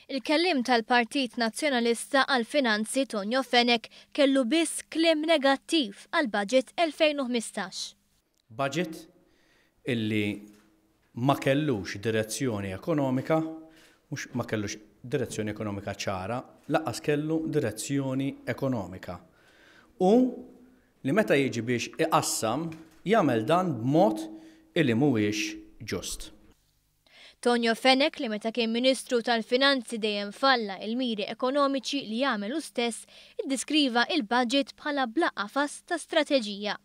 Il-kelliem tal-Partit Nazzjonalista għall-Finanzi Tonio Fenech kellu biss kliem negattiv għall-Budget 2015. Budget illi ma kellux direzzjoni ekonomika, mhux ma kellux direzzjoni ekonomika ċara, lanqas kellu direzzjoni ekonomika. U li meta jiġi biex iqassam jagħmel dan b'mod illi mhuwiex ġust. Tonio Fenech li meta kien Ministru tal-Finanzi dejjem falla il-miri ekonomiċi li għamel hu stess, iddiskriva il-budget bħala bla qafas ta' strateġija.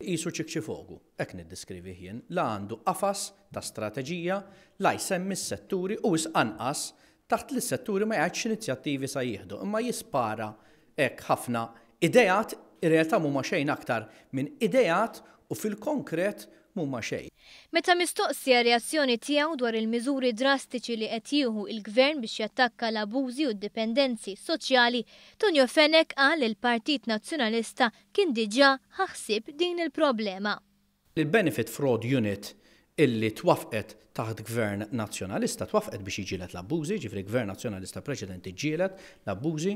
Qisu ċikċifogu, hekk niddiskrivih jien, la għandu qafas ta' strateġija, la jsemmi s-setturi u wisq anqas taħt li s-setturi ma jgħidx x'inizjattivi sa jieħdu, imma jispara hekk ħafna ideat, ir-realtà m'huma xejn aktar minn ideat u fil-konkret m'huma xejn. Meta mistoqsi għar-reazzjoni tiegħu dwar il-miżuri drastiċi li qed jieħu il-Gvern biex jattakka l-abużi u d-dipendenzi soċjali, Tonio Fenech qal li l-Partit Nazzjonalista kien diġà ħa ħsieb din il-problema. Il-Benefit Fraud Unit illi twaffqet taħt Gvern Nazzjonalista twaffqet biex jiġġieled l-abbużi, jiġifieri Gvern Nazzjonalista preċedenti ġġieled l-abbużi.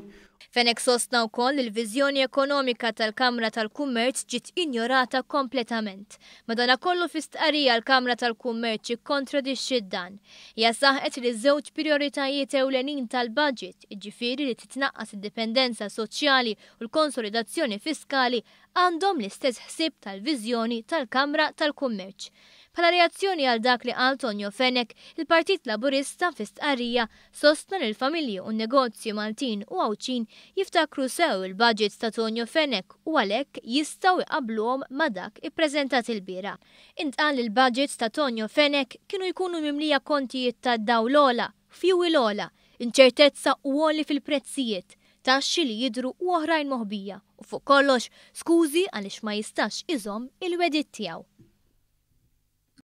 Fenech sostna wkoll li l-viżjoni ekonomika tal-Kamra tal-Kummerċ ġiet injorata kompletament. Madanakollu fi stqarrija l-Kamra tal-Kummerċ ikkontradixxiet dan. Hija saħqet li żewġ prijoritajiet ewlenin tal-budget, jiġifieri li titnaqqas id-dipendenza soċjali u l-konsolidazzjoni fiskali, għandhom l-istess ħsieb tal-viżjoni tal-Kamra tal-Kummerċ. Bħala reazzjoni għal dak li qal Tonio Fenech, il-Partit Laburista fi stqarrija sostna li l-familji u n-negozji Maltin u Għawdxin jiftakru sew il-budget ta' Tonio Fenech u għalhekk jistgħu jqabbluhom ma' dak ippreżentat ilbieraħ. Intqal li l-budgets ta' Tonio Fenech kienu jkunu mimlija kontijiet tad-dawl ogħla, fjuwil ogħla, inċertezza u għoli fil-prezzijiet, taxxi li jidhru u oħrajn moħbija u fuq kollox skużi għaliex ma jistax iżomm il-wegħdiet tiegħu.